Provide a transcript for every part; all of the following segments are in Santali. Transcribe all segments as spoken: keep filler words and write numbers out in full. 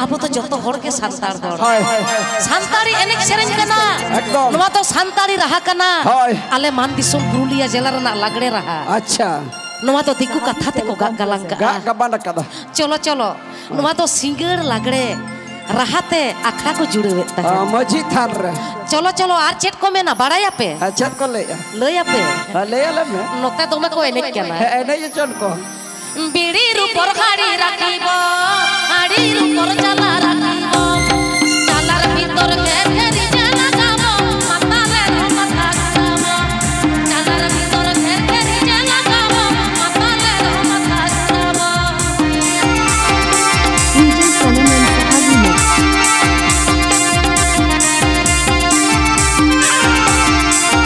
ᱟᱵᱚ ᱫᱚ ᱡᱚᱛᱚ ᱦᱚᱲ ᱜᱮ ᱥᱟᱱᱛᱟᱲ ᱦᱚᱲ᱾ ᱦᱳᱭ᱾ ᱥᱟᱱᱛᱟᱲᱤ ᱮᱱᱮᱡ ᱥᱮᱨᱮᱧ ᱠᱟᱱᱟ᱾ ᱮᱠᱫᱚᱢ᱾ ᱱᱚᱣᱟ ᱫᱚ ᱥᱟᱱᱛᱟᱲᱤ ᱨᱟᱦᱟ ᱠᱟᱱᱟ᱾ ᱦᱳᱭ᱾ ᱟᱞᱮ ᱢᱟᱱ ᱫᱤᱥᱚᱢ ᱯᱩᱨᱩᱞᱤᱭᱟᱹ ᱡᱮᱞᱟ ᱨᱮᱱᱟᱜ ᱞᱟᱜᱽᱲᱮ ᱨᱟᱦᱟ᱾ ᱟᱪᱪᱷᱟ᱾ ᱱᱚᱣᱟ ᱫᱚ ᱫᱤᱠᱩ ᱠᱟᱛᱷᱟ ᱛᱮᱠᱚ ᱜᱟᱜ ᱜᱟᱞᱟᱝ ᱠᱟᱜᱼᱟ᱾ ᱜᱟᱜ ᱜᱟᱵᱟᱱ ᱟᱠᱟᱫᱟ᱾ ᱪᱚᱞᱚ, ᱪᱚᱞᱚ᱾ ᱱᱚᱣᱟ ᱫᱚ ᱥᱤᱸᱜᱟᱹᱲ ᱞᱟᱜᱽᱲᱮ ᱨᱟᱦᱟ ᱛᱮ ᱟᱠᱷᱲᱟ ᱠᱚ ᱡᱩᱲᱟᱹᱣᱮᱫ ᱛᱟᱦᱮᱸᱫ᱾ ᱟ, ᱢᱟᱹᱡᱷᱤ ᱛᱷᱟᱱ ᱨᱮ᱾ ᱪᱚᱞᱚ, ᱪᱚᱞᱚ, ᱟᱨ ᱪᱮᱫ ᱠᱚ ᱢᱮᱱᱟ ᱵᱟᱲᱟᱭᱟᱯᱮ? ᱟ, ᱪᱮᱫ ᱠᱚ ᱞᱟᱹᱭᱮᱜᱼᱟ? ᱞᱟᱹᱭᱟᱯᱮ᱾ ᱟ, ᱞᱟᱹᱭ ᱟᱞᱮ ᱢᱮ᱾ ᱱᱚᱛᱮ ᱫᱚᱢᱮ ᱠᱚ ᱮᱱᱮᱡ ᱠᱟᱱᱟ᱾ ᱦᱮᱸ, ᱮᱱᱮᱡ ᱦᱚᱪᱚᱱ ᱠᱚ᱾ ᱵᱤᱲᱤ ᱨᱩᱯᱚᱨ ᱦᱟᱹᱲᱤ ᱨᱟᱠᱷᱤᱵᱚ, ᱦᱟᱹᱲᱤ ᱨᱩᱯᱚᱨ ᱪᱟᱞᱟ ᱨᱟᱠᱷᱤᱵᱚ, ᱪᱟᱞᱟᱨ ᱵᱷᱤᱛᱚᱨ ᱜᱷᱮᱨ ᱜᱷᱮᱨᱤ ᱡᱮ ᱞᱟᱜᱟᱵᱚ, ᱢᱟᱛᱟᱞᱮ ᱨᱚ ᱢᱟᱛᱟ ᱜᱷᱩᱨᱟᱵᱚ, ᱪᱟᱞᱟᱨ ᱵᱷᱤᱛᱚᱨ ᱜᱷᱮᱨ ᱜᱷᱮᱨᱤ ᱡᱮ ᱞᱟᱜᱟᱵᱚ, ᱢᱟᱛᱟᱞᱮ ᱨᱚ ᱢᱟᱛᱟ ᱜᱷᱩᱨᱟᱵᱚ᱾ D J Solomon Sahabi Mix.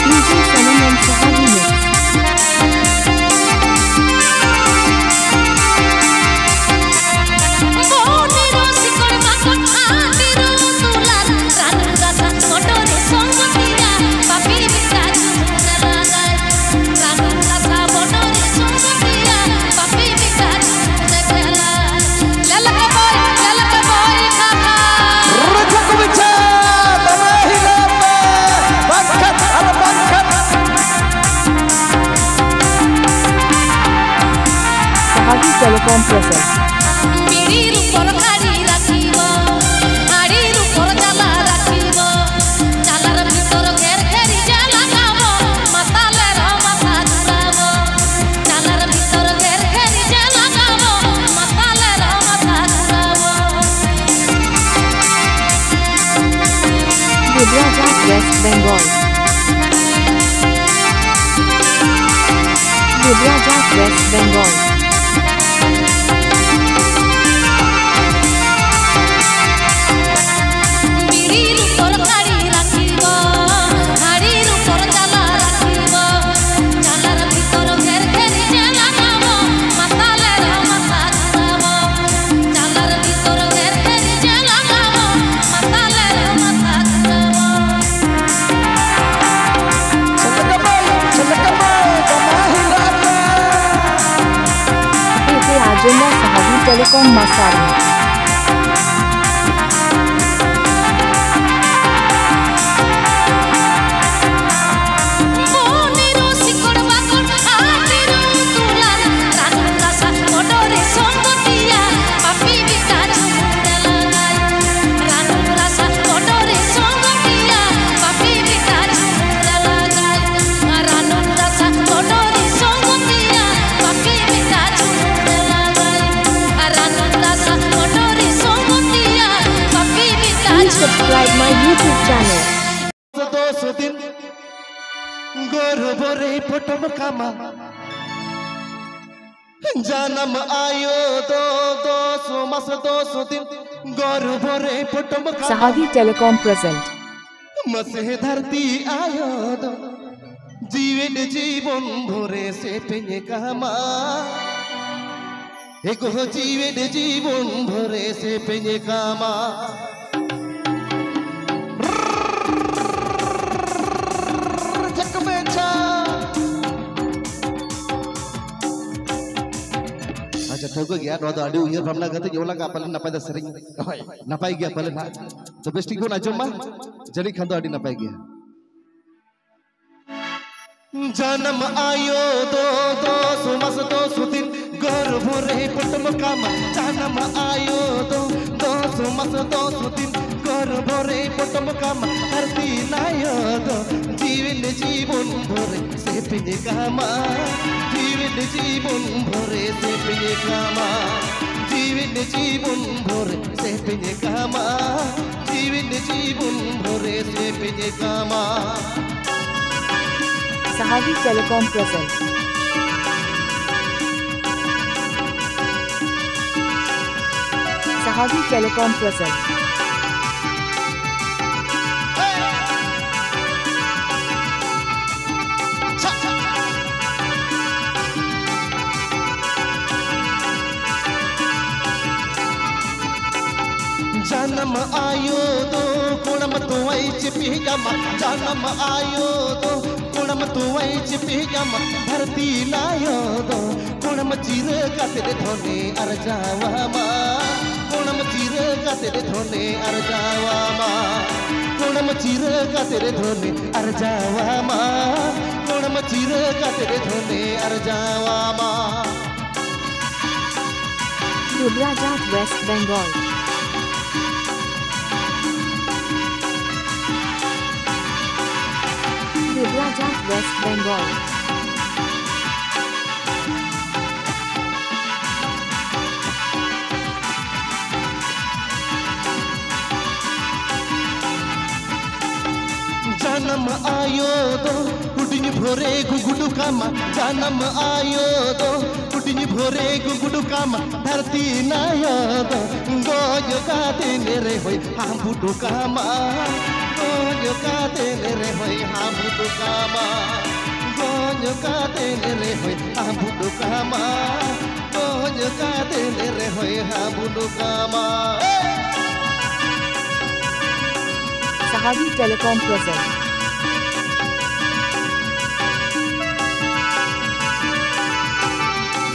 D J Solomon Sahabi Mix. Sahabi Telecom presents. Dudiaja, West Bengal. Dudiaja, West Bengal. Ete Ajenda Sahabi Telecom Masari. ᱨᱮ ᱯᱚᱴᱚᱢ ᱠᱟᱢᱟ᱾ ᱡᱟᱱᱟᱢ ᱟᱭᱳ ᱫᱚ ᱫᱚᱥ ᱢᱟᱥ ᱫᱚᱥ ᱫᱤᱱ ᱜᱚᱨᱵᱷᱚ ᱨᱮ ᱯᱚᱴᱚᱢ ᱠᱟᱢᱟ᱾ Sahavi Telecom present. ᱢᱟᱥᱮ ᱫᱷᱟᱹᱨᱛᱤ ᱟᱭᱳ ᱫᱚ ᱡᱤᱣᱮᱫ ᱡᱤᱵᱚᱱ ᱵᱷᱳᱨᱮ ᱥᱮᱯᱮᱧ ᱠᱟᱢᱟ᱾ ᱮ ᱜᱚ ᱡᱤᱣᱮᱫ ᱡᱤᱵᱚᱱ ᱵᱷᱳᱨᱮ ᱥᱮᱯᱮᱧ ᱠᱟᱢᱟ᱾ ᱡᱟᱠ ᱢᱮᱪᱷᱟ᱾ ᱟᱪᱪᱷᱟ, ᱴᱷᱟᱹᱣᱠᱟᱹ ᱜᱮᱭᱟ, ᱱᱚᱣᱟ ᱫᱚ ᱟᱹᱰᱤ ᱩᱭᱦᱟᱹᱨ ᱵᱷᱟᱵᱽᱱᱟ ᱠᱟᱛᱮ ᱧᱮᱞ ᱞᱟᱜᱟᱜᱼᱟ, ᱯᱟᱞᱮᱱ ᱱᱟᱯᱟᱭ ᱫᱚ ᱥᱮᱨᱮᱧ, ᱦᱳᱭ, ᱱᱟᱯᱟᱭ ᱜᱮᱭᱟ ᱯᱟᱞᱮᱱ ᱦᱟᱸᱜ᱾ ᱛᱚ ᱵᱮᱥ ᱴᱷᱤᱠ ᱵᱚᱱ ᱟᱸᱡᱚᱢ ᱢᱟ, ᱡᱟᱹᱱᱤᱡ ᱠᱷᱟᱱ ᱫᱚ ᱟᱹᱰᱤ ᱱᱟᱯᱟᱭ ᱜᱮᱭᱟ᱾ ᱡᱟᱱᱟᱢ ᱟᱭᱳ ᱫᱚ ᱫᱚᱥ ᱢᱟᱥ ᱫᱚᱥ ᱫᱤᱱ ᱜᱚᱨᱵᱷᱚ ᱨᱮ ᱯᱚᱴᱚᱢ ᱠᱟᱢᱟ᱾ ᱡᱟᱱᱟᱢ ᱟᱭᱳ ᱫᱚ ᱫᱚᱥ ᱢᱟᱥ ᱫᱚᱥ ᱫᱤᱱ ᱜᱚᱨᱵᱷᱚ ᱨᱮ ᱯᱚᱴᱚᱢ ᱠᱟᱢᱟ᱾ ᱫᱷᱟᱹᱨᱛᱤ ᱱᱟᱭᱳ ᱫᱚ ᱡᱤᱣᱤᱱ ᱡᱤᱵᱚᱱ ᱵᱷᱳᱨᱮ ᱥᱮᱯᱮᱧ ᱠᱟᱢᱟ᱾ ᱡᱤᱣᱤᱱ ᱡᱤᱵᱚᱱ ᱵᱷᱳᱨᱮ ᱥᱮᱯᱮᱧ ᱠᱟᱢᱟ᱾ ᱡᱤᱣᱤᱱ ᱡᱤᱵᱚᱱ ᱵᱷᱳᱨᱮ ᱥᱮᱯᱮᱧ ᱠᱟᱢᱟ᱾ ᱡᱤᱣᱤᱱ ᱡᱤᱵᱚᱱ ᱵᱷᱳᱨᱮ ᱥᱮᱯᱮᱧ ᱠᱟᱢᱟ᱾ Sahavi Telecom present. Sahavi Telecom present. ᱡᱟᱱᱟᱢ ᱟᱭᱳ ᱫᱚ ᱠᱚᱲᱟᱢ ᱛᱚᱣᱟᱭ ᱪᱤᱯᱤᱡ ᱟᱢᱟ᱾ ᱡᱟᱱᱟᱢ ᱟᱭᱳ ᱫᱚ ᱠᱚᱲᱟᱢ ᱛᱚᱣᱟᱭ ᱪᱤᱯᱤᱡ ᱟᱢᱟ᱾ ᱫᱷᱟᱹᱨᱛᱤ ᱱᱟᱭᱳ ᱫᱚ ᱠᱚᱲᱟᱢ ᱪᱤᱨᱟᱹ ᱠᱟᱛᱮ ᱫᱷᱚᱱᱮ ᱟᱨᱡᱟᱣᱟᱢᱟ᱾ ᱠᱚᱲᱟᱢ ᱪᱤᱨᱟᱹ ᱠᱟᱛᱮ ᱫᱷᱚᱱᱮ ᱟᱨᱡᱟᱣᱟᱢᱟ᱾ ᱠᱚᱲᱟᱢ ᱪᱤᱨᱟᱹ ᱠᱟᱛᱮ ᱫᱷᱚᱱᱮ ᱟᱨᱡᱟᱣᱟᱢᱟ᱾ ᱠᱚᱲᱟᱢ ᱪᱤᱨᱟᱹ ᱠᱟᱛᱮ ᱫᱷᱚᱱᱮ ᱟᱨᱡᱟᱣᱟᱢᱟ᱾ Dubraja, West Bengal. Dubraja, West Bengal. ᱡᱟᱱᱟᱢ ᱟᱭᱳ ᱫᱚ ᱦᱩᱰᱤᱧ ᱵᱷᱳᱨᱮ ᱜᱩᱜᱩᱰᱩ ᱠᱟᱢᱟ ᱡᱟᱱᱟᱢ ᱟᱭᱳ ᱫᱚ, ᱦᱩᱰᱤᱧ ᱵᱷᱳᱨᱮ ᱜᱩᱜᱩᱰᱩ ᱠᱟᱢᱟ ᱫᱷᱟᱹᱨᱛᱤ ᱱᱟᱭᱳ ᱫᱚ, ᱜᱚᱡ ᱠᱟᱛᱮ ᱨᱮᱦᱚᱸᱭ ᱦᱟᱢᱵᱩᱰᱩ ᱠᱟᱢᱟ, ᱜᱚᱡ ᱠᱟᱛᱮ ᱨᱮᱦᱚᱸᱭ ᱦᱟᱢᱵᱩᱰᱩ ᱠᱟᱢᱟ, ᱜᱚᱡ ᱠᱟᱛᱮ ᱨᱮᱦᱚᱸᱭ ᱦᱟᱢᱵᱩᱰᱩ ᱠᱟᱢᱟ, ᱜᱚᱡ ᱠᱟᱛᱮ ᱨᱮᱦᱚᱸᱭ ᱦᱟᱢᱵᱩᱰᱩ ᱠᱟᱢᱟ᱾ Sahavi Telecom present.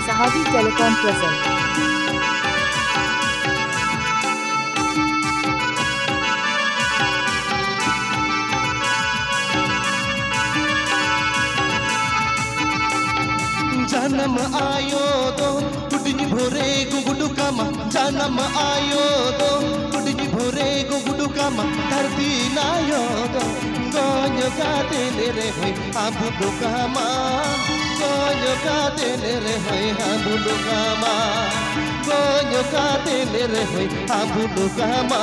Sahavi Telecom present. ᱡᱟᱱᱟᱢ ᱟᱭᱳ ᱫᱚ ᱦᱩᱰᱤᱧ ᱵᱷᱳᱨᱮ ᱜᱩᱜᱩᱰᱩ ᱠᱟᱢᱟ, ᱡᱟᱱᱟᱢ ᱟᱭᱳ ᱫᱚ ᱦᱩᱰᱤᱧ ᱵᱷᱳᱨᱮ ᱜᱩᱜᱩᱰᱩ ᱠᱟᱢᱟ, ᱫᱷᱟᱹᱨᱛᱤ ᱱᱟᱭᱳ ᱫᱚ ᱜᱚᱡ ᱠᱟᱛᱮ ᱨᱮᱦᱚᱸᱭ ᱦᱟᱢᱵᱩᱰᱩ ᱠᱟᱢᱟ, ᱜᱚᱡ ᱠᱟᱛᱮ ᱨᱮᱦᱚᱸᱭ ᱦᱟᱢᱵᱩᱰᱩ ᱠᱟᱢᱟ, ᱜᱚᱡ ᱠᱟᱛᱮ ᱨᱮᱦᱚᱸᱭ ᱦᱟᱢᱵᱩᱰᱩ ᱠᱟᱢᱟ,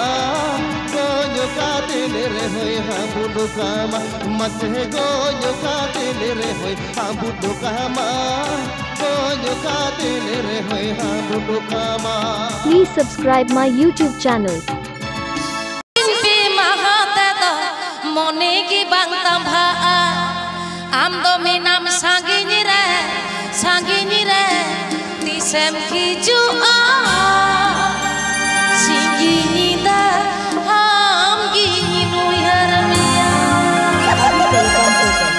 ᱜᱚᱡ ᱠᱟᱛᱮ ᱨᱮᱦᱚᱸᱭ ᱦᱟᱢᱵᱩᱰᱩ ᱠᱟᱢᱟ, ᱢᱟᱥᱮ ᱜᱚᱡ ᱠᱟᱛᱮ ᱨᱮᱦᱚᱸᱭ ᱦᱟᱢᱵᱩᱰᱩ ᱠᱟᱢᱟ, ᱜᱚᱡ ᱠᱟᱛᱮ ᱨᱮᱦᱚᱸᱭ ᱦᱟᱢᱵᱩᱰᱩ ᱠᱟᱢᱟ᱾ Please subscribe my YouTube channel. ᱯᱮ ᱢᱟᱦᱟ ᱛᱮᱫᱚ ᱢᱚᱱᱮ ᱜᱮ ᱵᱟᱝ ᱛᱟᱢᱵᱷᱟᱜᱼᱟ, ᱟᱢ ᱫᱚ ᱢᱮᱱᱟᱢ ᱥᱟᱺᱜᱤᱧ ᱨᱮ, ᱥᱟᱺᱜᱤᱧ ᱨᱮ, ᱛᱤᱥᱮᱢ ᱦᱤᱡᱩᱜᱼᱟ? ᱥᱤᱧ ᱧᱤᱫᱟᱹ ᱟᱢ ᱜᱤᱧ ᱩᱭᱦᱟᱹᱨ ᱢᱮᱭᱟ᱾ Sahavi Telecom present.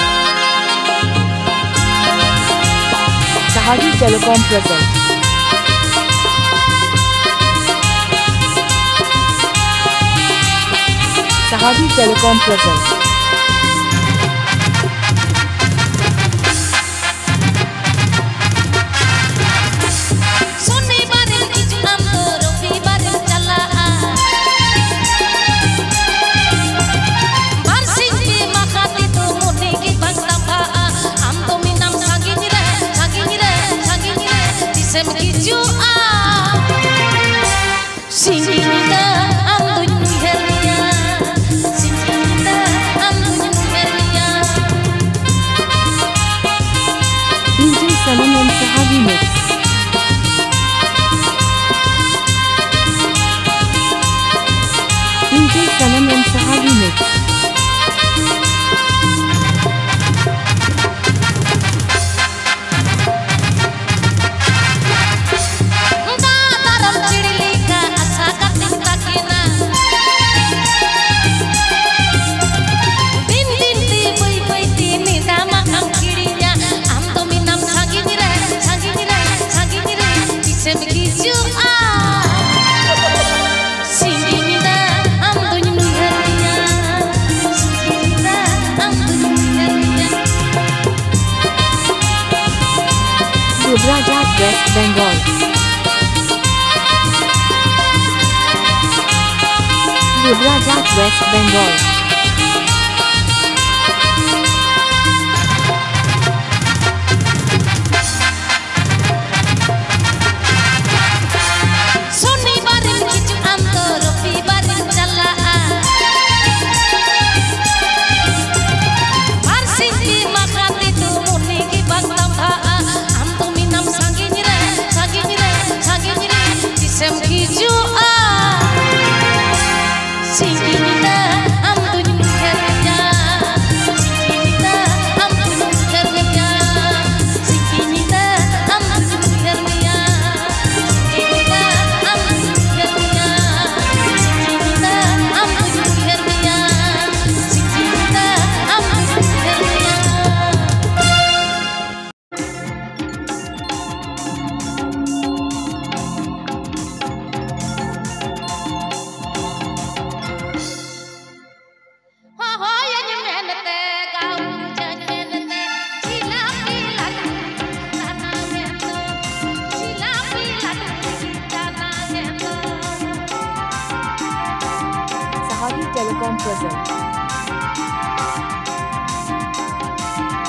Sahavi Telecom present. Sahavi Telecom present. ᱥᱚᱱᱤᱵᱟᱨᱮᱢ ᱦᱤᱡᱩᱜ ᱟᱢ ᱫᱚ ᱨᱚᱵᱤᱵᱟᱨᱮᱢ ᱪᱟᱞᱟᱜᱼᱟ᱾ ᱵᱟᱨ ᱥᱤᱧ ᱯᱮ ᱢᱟᱦᱟ ᱛᱮᱫᱚ ᱢᱚᱱᱮ ᱜᱮ ᱵᱟᱝ ᱛᱟᱢᱵᱷᱟᱜᱼᱟ᱾ ᱟᱢ ᱫᱚ ᱢᱮᱱᱟᱢ ᱥᱟᱺᱜᱤᱧ ᱨᱮ, ᱥᱟᱺᱜᱤᱧ ᱨᱮ, ᱥᱟᱺᱜᱤᱧ ᱨᱮ᱾ ᱛᱤᱥᱮᱢ ᱦᱤᱡᱩᱜᱼᱟ? ᱥᱤᱧ ᱧᱤᱫᱟᱹ ᱟᱢ ᱫᱩᱧ ᱩᱭᱦᱟᱹᱨ ᱢᱮᱭᱟ, ᱥᱤᱧ ᱧᱤᱫᱟᱹ ᱟᱢ ᱫᱩᱧ ᱩᱭᱦᱟᱹᱨ ᱢᱮᱭᱟ᱾ Dubrajat, West Bengal. Dubrajat, West Bengal. ᱥᱚᱱᱤᱵᱟᱨᱮᱢ ᱦᱤᱡᱩᱜ ᱟᱢ ᱫᱚ ᱨᱚᱵᱤᱵᱟᱨᱮᱢ ᱪᱟᱞᱟᱜᱼᱟ᱾ ᱵᱟᱨ ᱥᱤᱧ ᱯᱮ ᱢᱟᱦᱟ ᱛᱮᱫᱚ ᱢᱚᱱᱮ ᱜᱮ ᱵᱟᱝ ᱛᱟᱢᱵᱷᱟᱜᱼᱟ᱾ ᱟᱢ ᱫᱚ ᱢᱮᱱᱟᱢ ᱥᱟᱺᱜᱤᱧ ᱨᱮ, ᱥᱟᱺᱜᱤᱧ ᱨᱮ, ᱥᱟᱺᱜᱤᱧ ᱨᱮ, ᱛᱤᱥᱮᱢ ᱦᱤᱡᱩᱜᱼᱟ? ᱥᱤᱧ ᱧᱤᱫᱟᱹ ᱟᱢ ᱫᱩᱧ ᱩᱭᱦᱟᱹᱨ ᱢᱮᱭᱟ᱾ ᱥᱤᱧ ᱧᱤᱫᱟᱹ ᱟᱢ ᱫᱩᱧ ᱩᱭᱦᱟᱹᱨ ᱢᱮᱭᱟ᱾ ᱥᱤᱧ ᱧᱤᱫᱟᱹ ᱟᱢ ᱫᱩᱧ ᱩᱭᱦᱟᱹᱨ ᱢᱮᱭᱟ᱾ ᱥᱤᱧ ᱧᱤᱫᱟᱹ ᱟᱢ ᱫᱩᱧ ᱩᱭᱦᱟᱹᱨ ᱢᱮᱭᱟ᱾ ᱥᱤᱧ ᱧᱤᱫᱟᱹ ᱟᱢ ᱫᱩᱧ ᱩᱭᱦᱟᱹᱨ ᱢᱮᱭᱟ᱾ ᱥᱤᱧ ᱧᱤᱫᱟᱹ ᱟᱢ ᱫᱩᱧ ᱩᱭᱦᱟᱹᱨ ᱢᱮᱭᱟ᱾ ᱦᱚᱦᱚᱭᱟᱹᱧ ᱢᱮᱱᱛᱮ, ᱜᱟᱹᱣᱡᱟᱹᱧ ᱢᱮᱱᱛᱮ, ᱡᱷᱤᱞᱟᱯᱤ ᱞᱟᱹᱰᱩ ᱫᱟᱱᱟ ᱜᱮᱛᱚ, ᱡᱷᱤᱞᱟᱯᱤ ᱞᱟᱹᱰᱩ ᱫᱟᱱᱟ ᱜᱮᱛᱚ᱾ Sahabi Telecom present.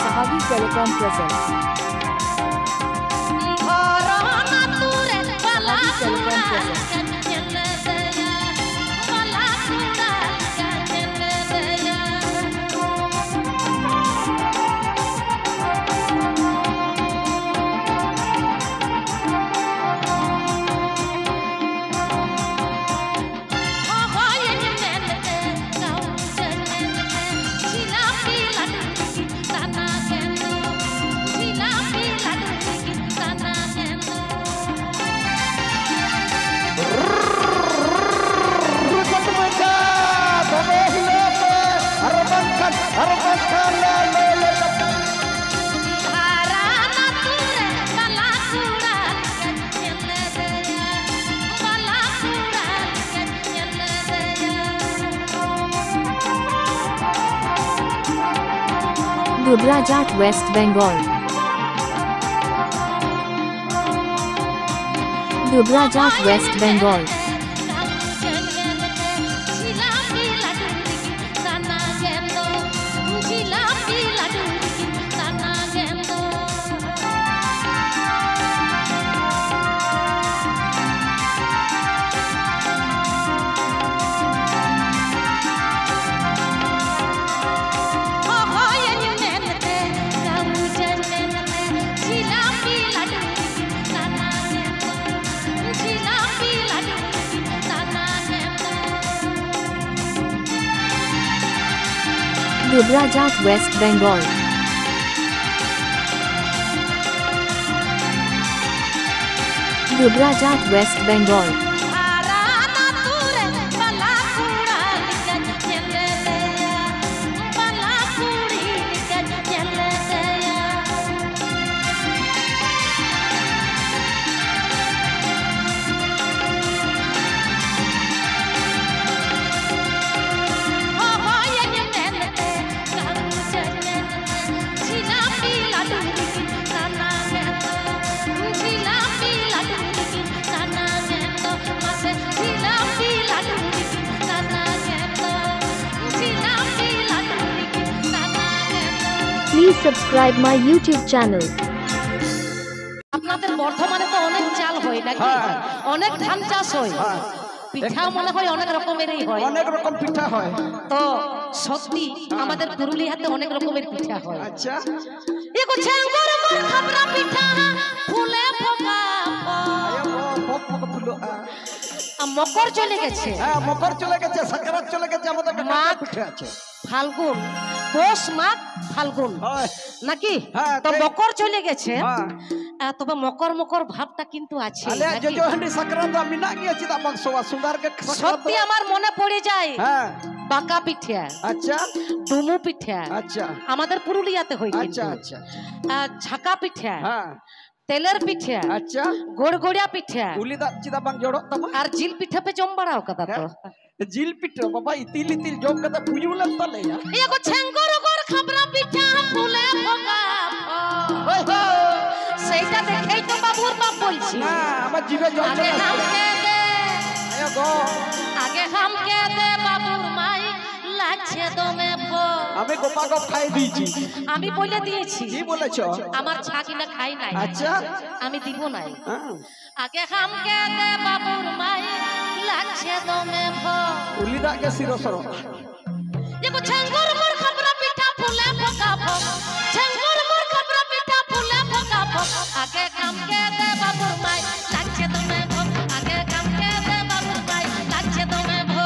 Sahabi Telecom present. ᱫᱷᱚᱨᱚᱢ ᱟᱹᱛᱩ ᱨᱮ ᱵᱟᱞᱟ Sahabi Telecom ᱠᱚᱲᱟ present. ᱞᱮᱠᱟᱧ ᱧᱮᱞ ᱞᱮᱫᱮᱭᱟ, ᱵᱟᱞᱟ ᱠᱚᱲᱟ ᱞᱮᱠᱟᱧ ᱧᱮᱞ ᱞᱮᱫᱮᱭᱟ᱾ ᱦᱚᱦᱚᱭᱟᱹᱧ ᱢᱮᱱᱛᱮ, ᱜᱟᱹᱣᱡᱟᱹᱧ ᱢᱮᱱᱛᱮ, ᱡᱷᱤᱞᱟᱯᱤ ᱞᱟᱹᱰᱩ ᱞᱟᱹᱜᱤᱫ ᱫᱟᱱᱟ ᱜᱮᱛᱚ, ᱡᱷᱤᱞᱟᱯᱤ ᱞᱟᱹᱰᱩ ᱞᱟᱹᱜᱤᱫ ᱫᱟᱱᱟ ᱜᱮᱛᱚ᱾ ᱨᱩᱠᱩᱴ ᱢᱟᱪᱷᱟ, ᱫᱚᱢᱮ ᱦᱤᱞᱟᱹᱣ ᱯᱮ, ᱟᱨ ᱵᱟᱝᱠᱷᱟᱱ, ᱟᱨ ᱵᱟᱝᱠᱷᱟᱱ ᱞᱮ, ᱞᱮ, ᱞᱮ, ᱫᱷᱟᱨᱟ ᱟᱹᱛᱩ ᱨᱮ ᱵᱟᱞᱟ ᱠᱚᱲᱟ ᱞᱮᱠᱟᱧ ᱧᱮᱞ ᱞᱮᱫᱮᱭᱟ, ᱵᱟᱞᱟ ᱠᱚᱲᱟ ᱞᱮᱠᱟᱧ ᱧᱮᱞ ᱞᱮᱫᱮᱭᱟ᱾ Dubrajat, West Bengal. Dubraja, West Bengal. Dubraja, West Bengal. Dubraja, West Bengal. Please subscribe my YouTube channel. আপনাদের বর্ধমানে তো অনেক চাল হয় নাকি? হ্যাঁ। অনেক ধান চাষ হয়। হ্যাঁ। পিঠা মনে হয় অনেক রকমেরই হয়। অনেক রকম পিঠা হয়। তো সত্যি আমাদের পুরুলিয়াতে অনেক রকমের পিঠা হয়। আচ্ছা। এগো ছেঙ্গর মোর খাবরা পিঠা ফুলে ফোকা ফোক। আরে ও ফোক ফোক ফুলো, আ। আ, মকর চলে গেছে। হ্যাঁ, মকর চলে গেছে, সাকরাত চলে গেছে, আমাদের কাছে মাঘ, পিঠা আছে। ফাল্গুন, পৌষ, মাঘ, ফাল্গুন। হয়। নাকি? হ্যাঁ, তো ঠিক। মকর চলে গেছে। হ্যাঁ। আ, তবে মকর মকর ভাবটা কিন্তু আছে, আলে নাকি? ᱡᱚᱡᱚ ᱦᱟᱺᱰᱤ ᱥᱟᱠᱨᱟᱛ ᱫᱚ ᱢᱮᱱᱟᱜ ᱜᱮᱭᱟ, ᱪᱮᱫᱟᱜ ᱵᱟᱝ ᱥᱚᱣᱟ? ᱥᱩᱜᱟᱨ ᱜᱮ ᱥᱟᱠᱨᱟᱛ ᱫᱚ᱾ সত্যি আমার মনে পড়ে যায়। হ্যাঁ। বাঁকা পিঠা। আচ্ছা। ডুমু পিঠা। আচ্ছা। আমাদের পুরুলিয়াতে হয় আচ্ছা, কিন্তু। আচ্ছা। আ, ঝাঁকা পিঠা। হ্যাঁ। তেলের পিঠা। আচ্ছা। গড়গড়িয়া পিঠা। উলি ᱫᱟᱜ ᱪᱮᱫᱟᱜ ᱵᱟᱝ ᱡᱚᱲᱚᱜ ᱛᱟᱢᱟ? আর জিল পিঠা ᱯᱮ ᱡᱚᱢ ᱵᱟᱲᱟ ᱟᱠᱟᱫᱟ ᱛᱚ? ᱦᱮᱸ? ᱡᱤᱞ ᱯᱤᱴᱷᱟᱹ, ᱵᱟᱵᱟ, ᱤᱛᱤᱞ ᱤᱛᱤᱞ ᱡᱚᱢ ᱠᱟᱛᱮ ᱯᱩᱭᱩ ᱞᱮᱱ ᱛᱟᱞᱮᱭᱟ᱾ ᱤᱭᱟᱹ ᱠᱚ ᱪᱷᱮᱝᱜᱚᱨ ᱜᱚᱨ ᱠᱷᱟᱯᱨᱟ ᱯᱤᱴᱷᱟᱹ ᱯᱷᱩᱞᱮ ᱯᱷᱚᱜᱟ ᱯᱷᱚ᱾ ᱦᱳᱭ, ᱦᱳᱭ᱾ সেইটা দেখেই তো বাবুর বাপ বলছি। না, আমার জিভে জল আগে চলে আসছে। হামকে দে, আয়া গো। আগে হামকে দে বাবুর মাই, লাগছে দমে ভো। আমি গোপাগপ খাই দিয়েছি। আমি বলে দিয়েছি। কি বলেছ? আমার ছাগিলা খাই নাই। আচ্ছা। আমি দিব নাই। হ্যাঁ। আগে হামকে দে বাবুর মাই, লাগছে দমে ভো। উলি দাগ কে শিরো সরো। দেখো ছেঙ্গুর মোর খাপরা পিঠা ফুলে ফোকা ফোক। ছেঙ্গুর মোর খাপরা পিঠা ফুলে ফোকা ফোক। আগে হামকে দে বাবুর মাই, লাগছে দমে ভো। আগে হামকে দে বাবুর মাই, লাগছে দমে ভো।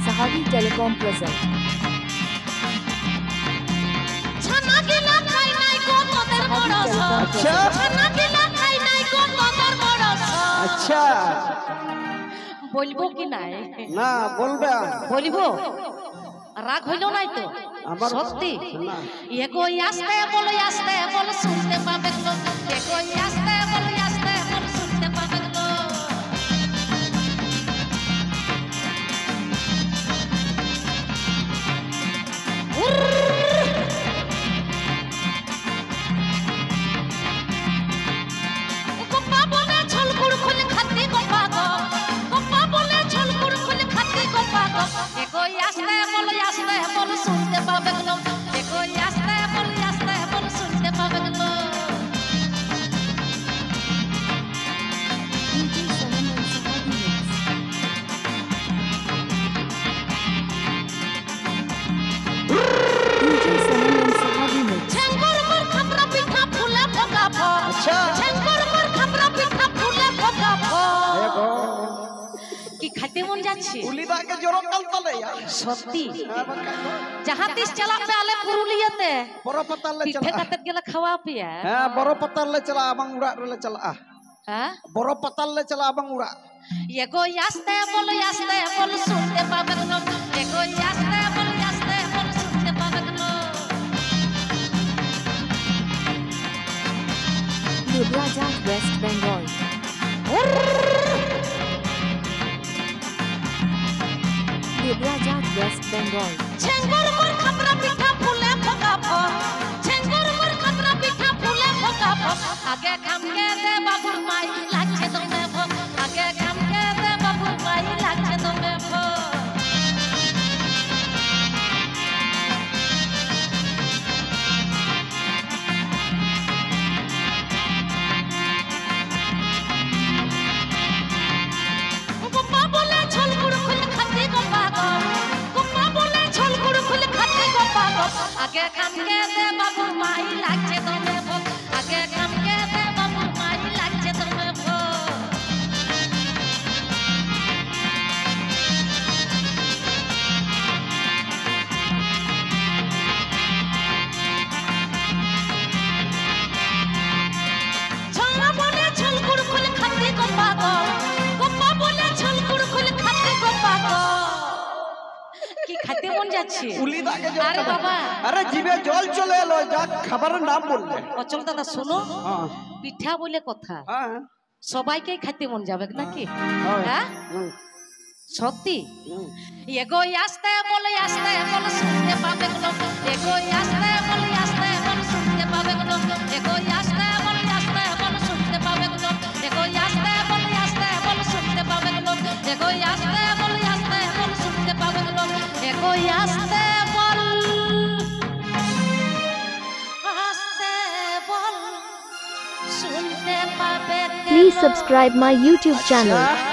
Sahadi Telecom present. ছানা গিলা খাই নাই গো তোদের বড় সব। আচ্ছা। ছানা গিলা খাই নাই গো তোদের বড় সব। আচ্ছা। বলবো কি নাই? না, বলবে। বলবো। রাগ হইল নাই তো? আমার সত্যি? না। এগো আস্তে বলো, আস্তে বলো, শুনতে পাবে গো। এগো আস্তে বলো, আস্তে বলো, শুনতে পাবে গো। গোপা বলে ছলকুড় খুলে খাতি গোপা গো। গোপা বলে ছলকুড় খুলে খাতি গোপা গো। এগো আস্তে বল, আস্তে বল, শুনতে পাবে গো। এগো আস্তে বল, আস্তে বল, শুনতে পাবে গো। DJ Sonam and Sahadi Mix. DJ Sonam and Sahadi Mix. ঝেঙ্গুর মোর খাপরা পিঠা ফুলে ফোকা ফোক। আচ্ছা। ঝেঙ্গুর মোর খাপরা পিঠা ফুলে ফোকা ফোক। এ গো। কি খাইতে মন যাচ্ছে? ᱩᱞᱤ ᱫᱟᱜ ᱜᱮ ᱡᱚᱨᱚᱜ ᱠᱟᱱ ᱛᱟᱞᱮᱭᱟ᱾ ᱥᱚᱛᱛᱤ᱾ ᱦᱮᱸ, ᱵᱟᱠᱷᱟᱡ ᱫᱚ᱾ ᱡᱟᱦᱟᱸ ᱛᱤᱥ ᱪᱟᱞᱟᱜ ᱯᱮ ᱟᱞᱮ ᱯᱩᱨᱩᱞᱤᱭᱟᱹ ᱛᱮ᱾ ᱵᱚᱨᱚ ᱯᱟᱛᱟ ᱞᱮ ᱯᱤᱴᱷᱟᱹ ᱪᱟᱞᱟᱜᱼᱟ᱾ ᱠᱟᱛᱮᱫ ᱜᱮᱞᱮ ᱠᱷᱟᱣᱟᱣ ᱯᱮᱭᱟ᱾ ᱦᱮᱸ, ᱵᱚᱨᱚ ᱯᱟᱛᱟ ᱞᱮ ᱪᱟᱞᱟᱜᱼᱟ, ᱟᱢᱟᱝ ᱚᱲᱟᱜ ᱨᱮᱞᱮ ᱪᱟᱞᱟᱜᱼᱟ᱾ ᱦᱮᱸ? ᱵᱚᱨᱚ ᱯᱟᱛᱟ ᱞᱮ ᱪᱟᱞᱟᱜᱼᱟ, ᱟᱢᱟᱝ ᱚᱲᱟᱜ᱾ ᱮᱜᱳ ᱭᱟᱥᱛᱮ ᱵᱚᱞ, ᱭᱟᱥᱛᱮ ᱵᱚᱞ, ᱥᱩᱱᱛᱮ ᱵᱟᱵᱮᱠ ᱱᱚ᱾ ᱮᱜᱳ ᱭᱟᱥᱛᱮ ᱵᱚᱞ, ᱭᱟᱥᱛᱮ ᱵᱚᱞ, ᱥᱩᱱᱛᱮ ᱵᱟᱵᱮᱠ ᱱᱚ᱾ Duplajan, West Bengal. ᱦᱩᱨᱨ! ᱛᱤᱯᱨᱟ ᱡᱟᱛ, ᱣᱮᱥᱴ ᱵᱮᱝᱜᱚᱞ᱾ ᱪᱷᱮᱝᱜᱩᱨ ᱢᱩᱨ ᱠᱷᱟᱯᱨᱟ ᱯᱤᱴᱷᱟ ᱯᱷᱩᱞᱮ ᱯᱷᱚᱠᱟ ᱯᱷᱚᱠ᱾ ᱪᱷᱮᱝᱜᱩᱨ ᱢᱩᱨ ᱠᱷᱟᱯᱨᱟ ᱯᱤᱴᱷᱟ ᱯᱷᱩᱞᱮ ᱯᱷᱚᱠᱟ ᱯᱷᱚᱠ᱾ ᱟᱜᱮ ᱠᱷᱟᱢ ᱠᱮ ᱫᱮ ᱵᱟᱹᱵᱩ ᱢᱟᱭ ᱞᱟᱪᱷᱮ ᱫᱚᱢᱮ ᱵᱷᱚᱠ᱾ ᱟᱜᱮ ᱠᱷᱟᱢ ᱠᱮ ᱫᱮ ᱵᱟᱹᱵᱩ ᱢᱟᱭ ᱞᱟᱪᱷᱮ ᱫᱚᱢᱮ ᱵᱷᱚᱠ᱾ ᱜᱚᱯᱟ ᱵᱚᱞᱮ ᱡᱷᱚᱞ ᱠᱩᱲᱠᱷᱩᱞ ᱠᱷᱟᱹᱛᱤ ᱜᱚᱯᱟ ᱜᱚ᱾ ᱜᱚᱯᱟ ᱵᱚᱞᱮ ᱡᱷᱚᱞ ᱠᱩᱲᱠᱷᱩᱞ ᱠᱷᱟᱹᱛᱤ ᱜᱚᱯᱟ ᱜᱚ᱾ ᱟᱜᱮ ᱠᱷᱟᱢ ᱠᱮ ᱫᱮ ᱵᱟᱹᱵᱩ ᱢᱟᱭ ᱞᱟᱪᱷᱮ ᱫᱚᱢᱮ ᱵᱷᱚᱠ᱾ ᱟᱜᱮ ᱠᱷᱟᱢ ᱠᱮ ᱫᱮ ᱵᱟᱹᱵᱩ ᱢᱟᱭ ᱞᱟᱪᱷᱮ ᱫᱚᱢᱮ ᱵᱷᱚᱠ᱾ ᱪᱷᱚᱞᱟ ᱵᱚᱞᱮ ᱪᱷᱚᱞ ᱠᱩᱲᱠᱷᱩᱞ ᱠᱷᱟᱹᱛᱤ ᱜᱚᱯᱟ ᱜᱚ᱾ ᱜᱚᱯᱟ ᱵᱚᱞᱮ ᱪᱷᱚᱞ ᱠᱩᱲᱠᱷᱩᱞ ᱠᱷᱟᱹᱛᱤ ᱜᱚᱯᱟ ᱜᱚ᱾ কি খাইতে মন যাচ্ছে? উলি দাগে জল আরে খাবার। বাবা। আরে জিভে জল চলে এলো, যা খাবারের নাম বললে। অচল দাদা, শোনো। হ্যাঁ। পিঠা বলে কথা। হ্যাঁ। সবাইকে খাইতে মন যাবে নাকি? হ্যাঁ। হ্যাঁ? হুম। সত্যি? হুম। এগো আস্তে বল, আস্তে বল, শুনতে পাবে গো। এগো আস্তে বল, আস্তে বল, শুনতে পাবে গো। এগো আস্তে বল, আস্তে বল, শুনতে পাবে গো। এগো আস্তে বল, আস্তে বল, শুনতে পাবে গো। এগো আস্তে বল, আস্তে বল, শুনতে পাবে গো। এগো আস্তে বল, আস্তে বল, শুনতে পাবে গো। Please subscribe my YouTube channel.